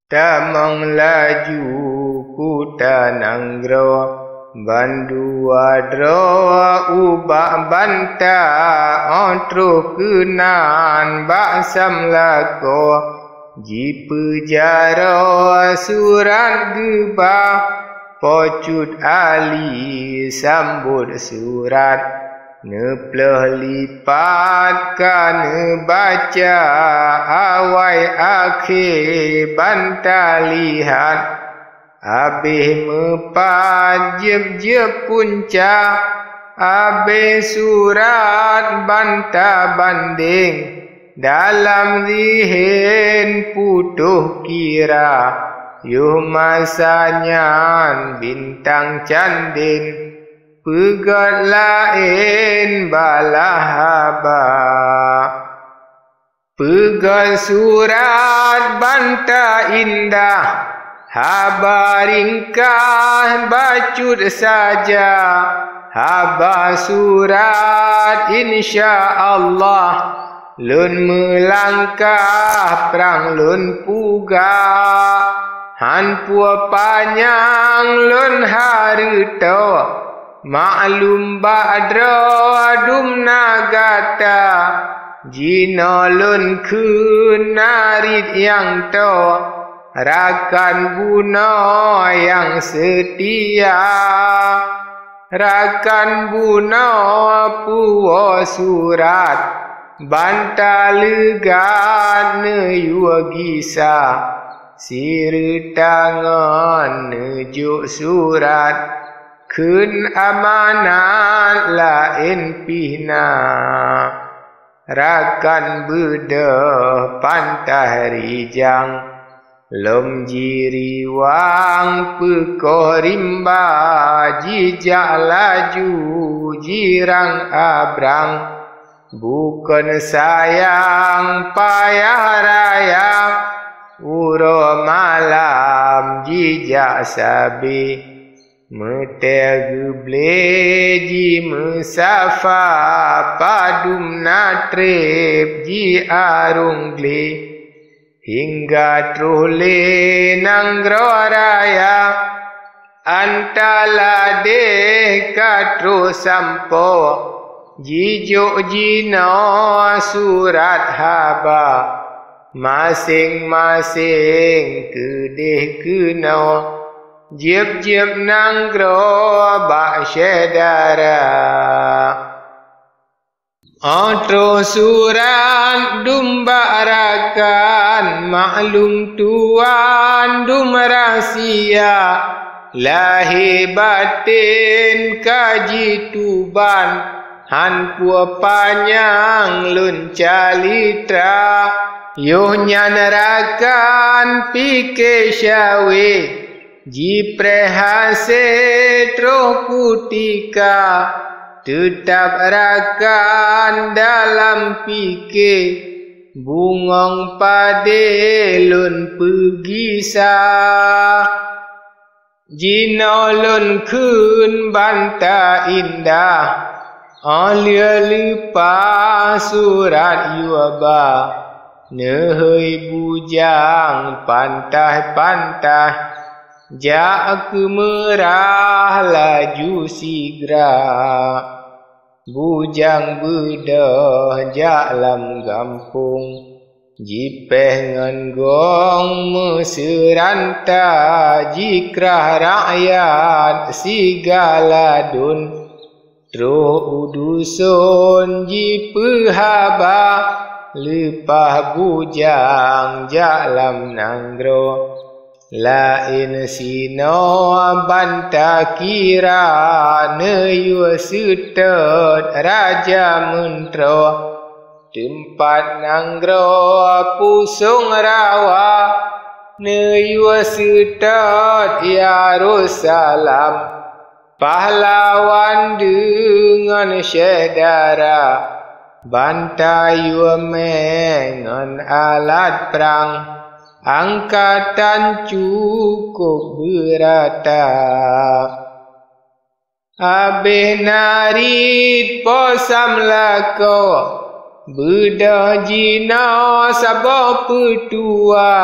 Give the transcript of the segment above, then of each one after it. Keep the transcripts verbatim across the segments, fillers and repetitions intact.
Tamong laju kuta nanggroe, bandua droe ubak banta, 'oh troh keunan bak Samlakoe. Jipeujaroe surat geuba, Po Cut Ali sambot surat. Neuplôh lipat ka neubaca, awai akhé banta lihat. Abéh meupat jeueb-jeueb punca, abéh surat banta bandeng. Dalam zihen putôh kira, yoh masa nyan bintang canden. Peugét laén balaih haba. Peugét surat banta indah, haba ringkah bacut saja. Haba surat, insya Allah, lôn meulangkah prang lôn puga. Han puwoe panyang lôn hareutoe, maklum bak droe dum na gata. Jinoe lôn kheun narit nyang toe, rakan bunoe nyang seutia. Rakan bunoe puwoe surat, banta leugat neuyue gisa. Sireuta ngon neujok surat, kheun amanat laén pih na. Rakan beudôh pantai rijang, lom jiriwang peukoh rimba, jijak laju jirang abrang. Bukon sayang payah raya, uroe malam jijak sabe. Meutée geuble jimeusafa, padum na treb jiarong gle. Hingga troh lé nanggroe raya, Anta Ladeh ka troh sampoe, jijok jinoe surat haba. Maséng-maséng keudeh keunoe, jieb-jieb nanggroe bak syedara. 'Oh troh surat dum bak rakan, maklum tuan dum rahsia. Lahé batén ka jituban, han puwoe panyang lôn calitra. Yoh nyan rakan pike syawé, jipreh hasé troh kutika. Teutab rakan dalam pike, bungöng padé lôn peugisa. Jinoe lôn kheun banta indah, 'oh lheueh leupah surat yue ba. Neuhôi bujang pantaih-pantaih, jak keumeurah laju sigra. Bujang beudôh jak lam gampông, jipéh ngon gong meuseuranta, jikrah rakyat sigala dôn. Troh u duson jipeuhaba, leupah bujang jak lam nanggroe. Laén sinoe banta kira, neuyue seutôt raja meuntroe. Teumpat nanggroe pusong rawa, neuyue seutôt Yerusalem. Pahlawan deungon syedara, banta yue mé ngon alat prang, angkatan cukôp beurata. Abéh narit Po Samlakoe, beudôh jinoe saboh peutua.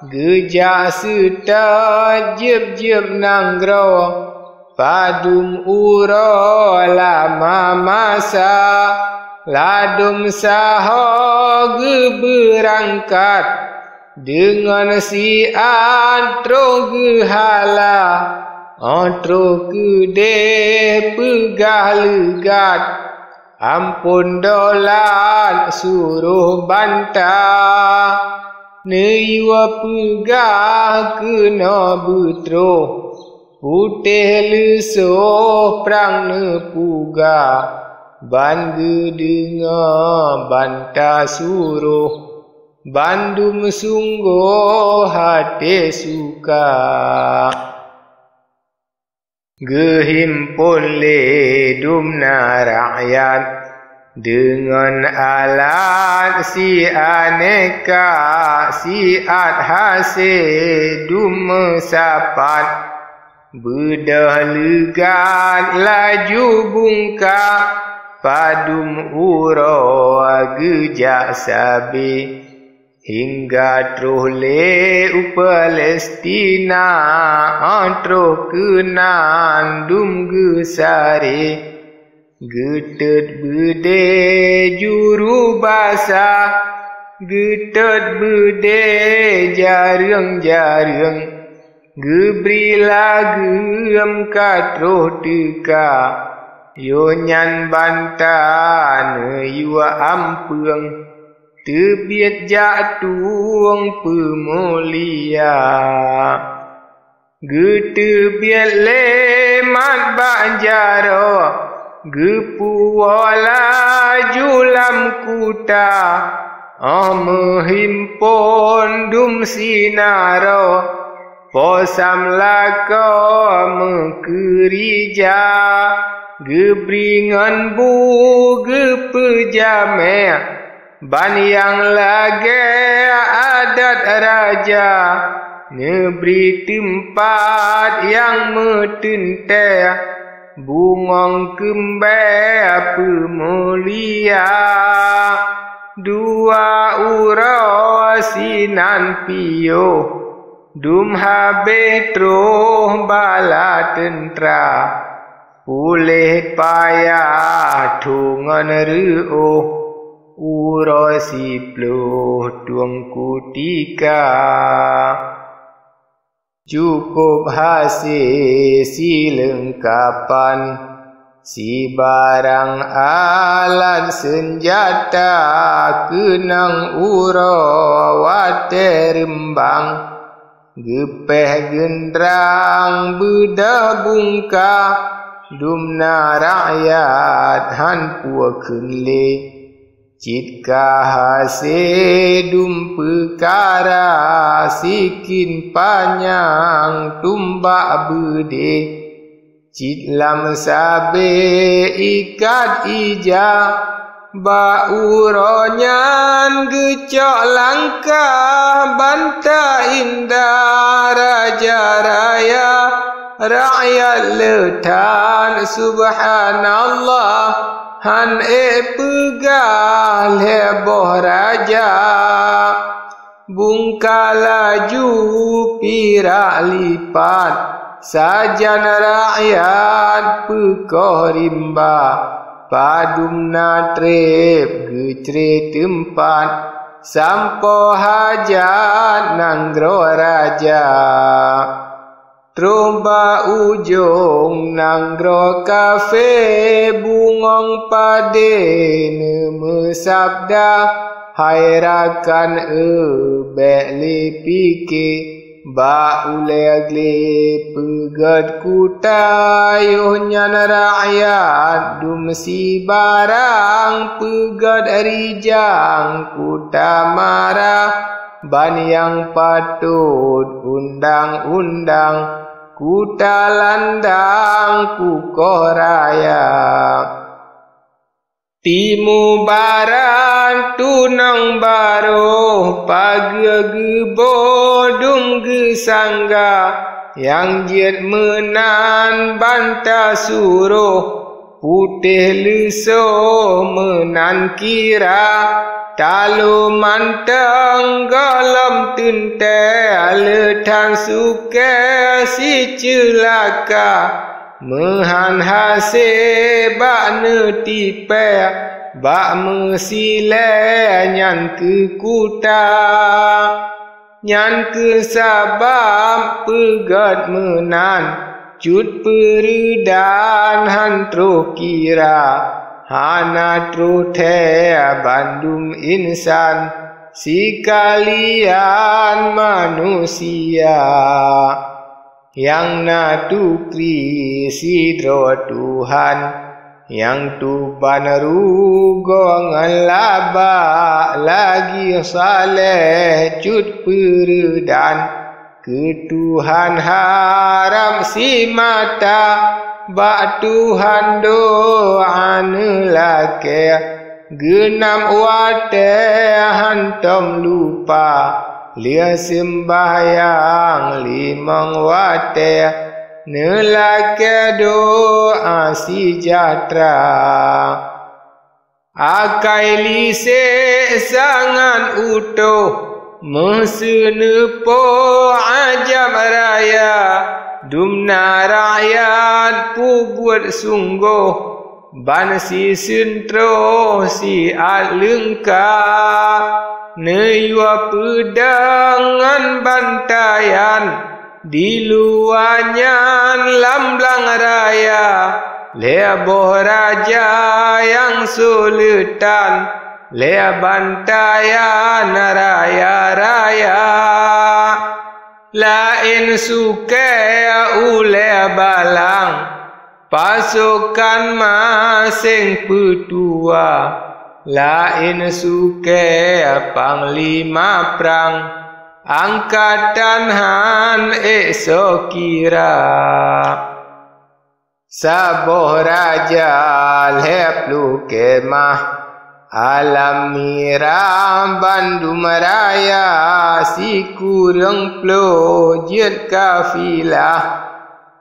Geujak seutôt jieb-jieb nanggroe, padum uroe lama masa, ladôm saho geubeurangkat, deungon siat troh geuhala, 'oh troh keudeh peugah leugat. Amphon dolat suroh banta, neuyue peugah keunoe beutroh, putéh leusoh prang neupuga, ban geudeungoe banta suroh, bandum sunggoh até suka. Geuhimpon lé dumna rakyat deungon alat sianeka, siat hase dum meusapat. Beudôh leugat laju bungka, padum uroe geujak sabe. Hingga troh lé u Palestina, 'oh troh keunan dum geusaré. Geutot beudé jurubasa, geutot beudé jareueng-jareueng, geubri lageum ka troh teuka. Yoh nyan banta neuyue ampeueng, teubiet jak tueng peumulia. Geuteubiet lé mat bak jaroe, geupuwoe laju lam kuta. 'Oh meuhimpon dum sinaroe, po sam lakoe meukeurija, geubri ngon bu geupeujamé. Ban nyang lagée adat raja, neubri teumpat nyang meuteuntée, bungöng keumbée peumulia. Dua uroe sinan piôh, dum habéh troh bala teuntra. Puléh payah thô ngon reuôh, uroe siploh tueng kutika. Cukôp hase sileungkapan, sibarang alat seunjata, keunong uroe watée reumbang. Geupéh geundrang beudôh bungka, dumna rakyat han peue kheun lé. Cit ka hase dum peukara, sikin panyang tumbak beudé. Cit lam sabe ikat ija, bak uroe nyan geucok langkah banta indah raja raya. Rakyat le that subhanallah, han ék peugah lhée boh raja. Bungka laju pirak lipat, sajan rakyat peukoh rimba. Padum na treb geucre teumpat, sampoe hajat nanggroe raja. Troh bak ujong nanggroe kafé, bungöng padé neumeusabda, "Hai rakan e, bék lé pike, bak ulée glé peugét kuta, yoh nyan rakyat dum sibarang peugét rijang kuta mara." Ban nyang patot undang-undang, kuta landang kukoh raya. Timu barat tunong barôh, pageue geuboh dum geusangga, nyang jeuet meunan banta suroh. Putéh leusoh meunan kira, Talo mantong gohlom teuntée, le that sukée siceulaka. Meuhan hase bak neutipée, bak meusilée nyan keu kuta. Nyan kheueh sabab peugét meunan, Cut Peureudan han troh kira, hana troh thée bandum insan, sikalian manusia. Nyang na tukri sidroe Tuhan, nyang tuban rugoe ngon laba, lagi saleh Cut Peureudan. Keu Tuhan harab simata, bak Tuhan doa neulakée. Geunab watée hantom lupa, lheueh seumbahyang limong watée, neulakée doa seujahteura. Akai lisek sangat utoh, meuseuneupo ajab raya, dumna rakyat pubuet sunggoh, ban siseun troh siat leungka. Neuyue peudong ngon bantayan, di luwa nyan lam blang raya, lhée boh raja nyang suleutan, lhée bantayan raya-raya. Laén sukée ulée balang, pasokan maséng peutua, laén sukée panglima prang, angkatan han ék soe kira. Saboh raja lhée ploh kemah, alam mirah bandum raya, sikureueng ploh jeuet kafilah.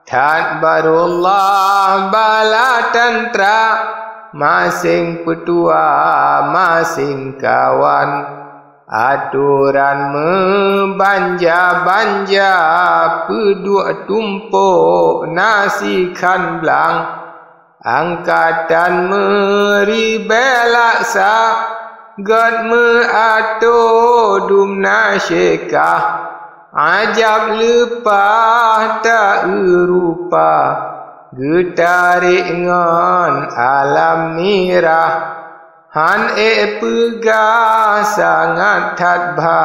That barullah bala tantra, maséng peutua, maséng kawan. Atoran meubanja-banja, peuduek tumpok na sikhan blang. Angkatan meuribée laksa, gét meuato dumna syekah. Ajab leupah ta-eu rupa, geutarek ngon alam mirah. Han ék peugah sangat that bha.